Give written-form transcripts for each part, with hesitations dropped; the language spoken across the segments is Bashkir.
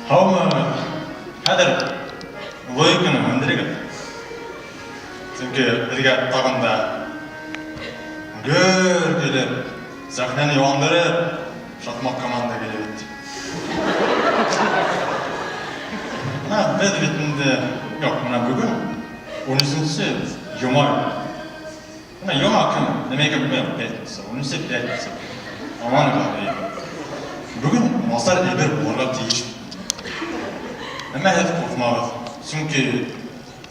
Һаумы? Хәҙер логиканы һүндерегеҙ. Сөнки беҙгә тағын да гөр килеп, сәхнәне яндырып, шахмат команда килеп етте. Менә беҙ бит инде, юҡ, менә бөгөн 13 йома. Менә йома көн, нимә икән белмәйем, пятница, 13 пятница. Аңланығыҙ, бөгөн насар әйбер булырға тейеш. Әммә һеҙ ҡурҡмағыҙ, сөнки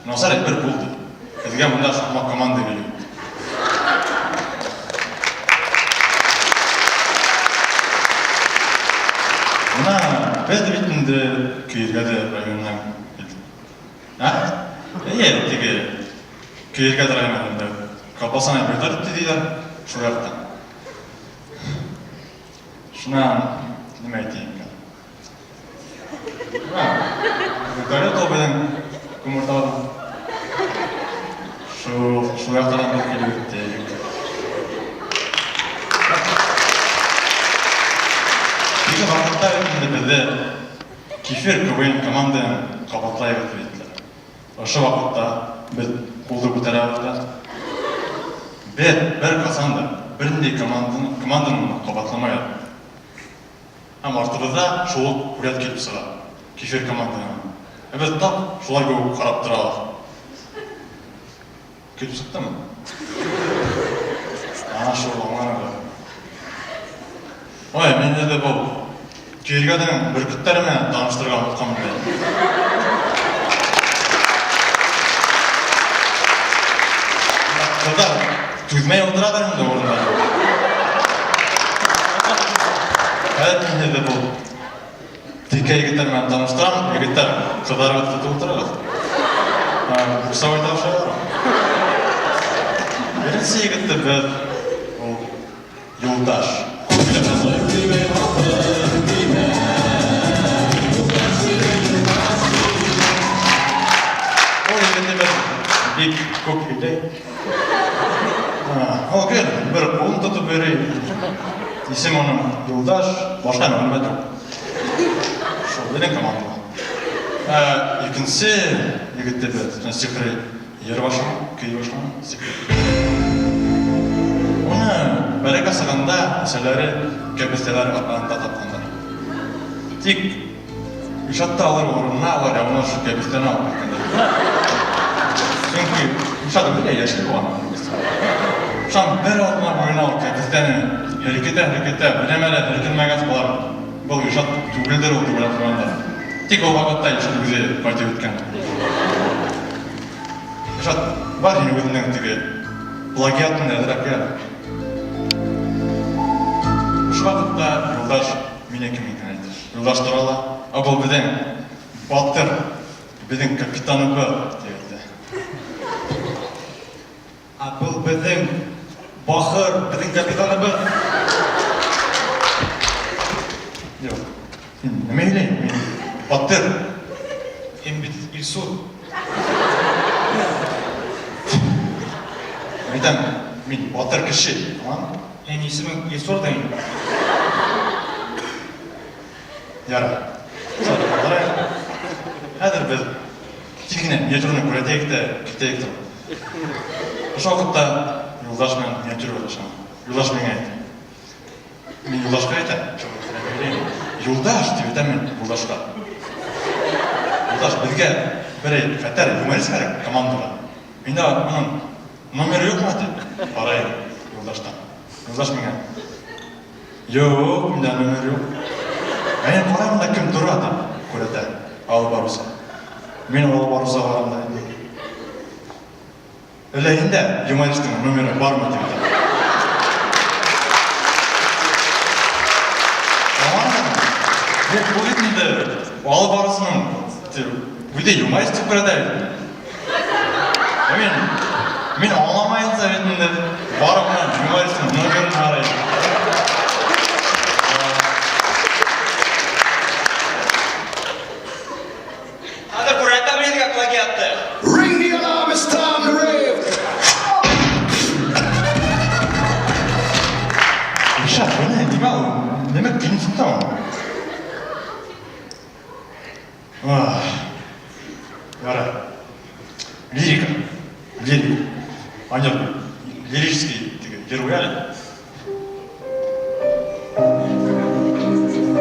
насар әйбер булды. Һеҙгә монда шахмат команда килеп етте. Менә беҙ бит инде Көйөргәҙе районынан килдек. Ә? Эйе, теге Көйөргәҙе районында колбасаны вертолет төҙөйҙәр, шул яҡтан. Шунан нимә әйтәйем икән? Вертолет ул беҙҙең Күмертауҙан. Шул, шул яҡтан беҙ килеп еттек. Теге ваҡытта инде беҙҙе Кефир КВН командаһын ҡабатлайбыҙ тип әйттеләр. Ошо ваҡытта беҙ ҡулды күтәрәбеҙ ҙә, беҙ бер ҡасан да бер ниндәй команданы, команданы ла ҡабатламайбыҙ. Һәм артыбыҙҙа шул уҡ һүрәт килеп сыға, Кефир командаһының. Ә беҙ тап шулар кеүек ҡарап торабыҙ. Килеп сыҡтымы? Ана шул, аңланығыҙ. Ой, мин инде был Көйөргәҙенең бөркөттәре менән таныштырырға онотҡанмын бит. Ҡыҙҙар түҙмәй ултыраҙыр инде урында. Хәҙер мин һеҙҙе был Текә егетләр менән таныштырам. Егетләр, кызларыгыз тотып утырыгыз. Курсовой тавышы. Беренче егетте без ул Юлдаш. Ул егетебез бик күп һөйләй. Ул гел бер кулын тотып йөри. Исем аның Юлдаш, башка мәгълүмат юк. Шул безнең командада. Ә икенче егетебез, сихри йыр башлана, көй башлана, сихри. Уны бәләкәй чагында әсәләре кәбестәләр аркасында тапканнар. Тик Илшатты алыр урынына алар яңа шул кәбестәне алып киткәннәр. Чөнки Илшат үзе дә яшел булган. Шам бер атна буена ул кәбестәне һелкетә-һелкетә, беләм әле, һелкенмәгәс болар был Илшат түгелдер ул дип уйлап куйганнар. Тик ул вакытта Илшат үзе кайтып җиткән. Илшат, бар һин үзеңнең теге плагиатыңны әзерләп кил әле. Шул вакытта Юлдаш мине кем икәнен әйтер. Юлдаш тора ла, Ә был беҙҙең батыр, беҙҙең капитаныбыҙ, тип әйтә. Ә был беҙҙең бахыр, беҙҙең капитаныбыҙ. Юҡ, һин нимә һөйләйһең? Мин батыр. Һин бит Илсур. Әйтәм, мин батыр кеше, аңламы? Һин исемең Илсур да инде. Ярар. Шулай калдырайык. Хәзер без тиз генә миниатюраны күрәтәйек тә китәйек тә. Ошо вакытта Юлдаш белән миниатюра алышам. Юлдаш миңа әйтә. Мин Юлдашка әйтәм, Юлдаш дип әйтәм мин Юлдашка. Юлдаш, безгә берәй хәтәр юморист кирәк командага. Миндә аның номеры юкмы дип карайым Юлдаштан. Юлдаш миңа: Юк, миндә номер юк. Ә мин карыйм да кем тора дип күрәтә алып баручы. Мин алып баручыга карам да инде. Әллә инде юмористның номеры бармы дип әйтәм. Аңладыңмы? Бу бу бит инде алып баручының үзе юморист дип күрәтә бит. Ә мин, мин аңламайынса бит инде барып менә юмористның номерын карыйм. Хәзер күрәтәм мин сезгә плагиатты. Ring the alarm, it's time to rave. Илшат, бу ни, нимә ул? Нимә килеп чыкты ул? Ярай. Лирика. Лирика. Анер, лирический теге йыр куй әле.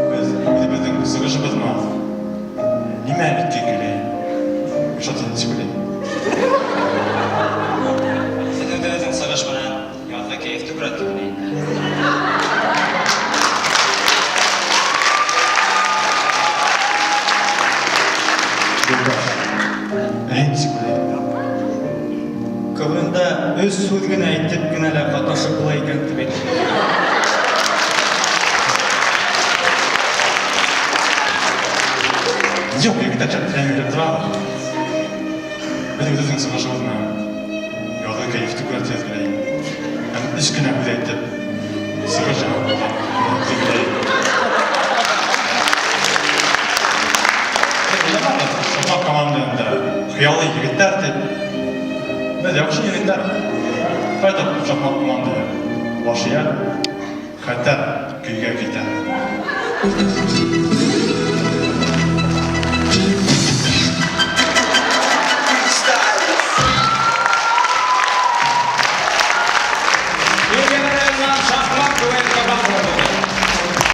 Без үзебезнең сыгышыбызмы? Нимә әйтке килә? Илшат, син ничек уйлыйсың? Сез үзегезнең сыгыш белән язгы кәеф түгел дип Юлдаш. Ә һин ничек уйлыйсың? КВНда өс сүз генә әйтеп кенә лә катнашып була икән дип әйтте. Юк, егетләр, тәмам тора. Без үзебезнең сыгышыбызны язгы кәеф түгел дип кенә. Һәм өч кенә сүз әйтеп, сыгыш җавап. Шакмак командасында хыялый егетләр дип. Без яхшы егетләр. Кайтып шакмак команда башы ия, хәтәр көйгә китә.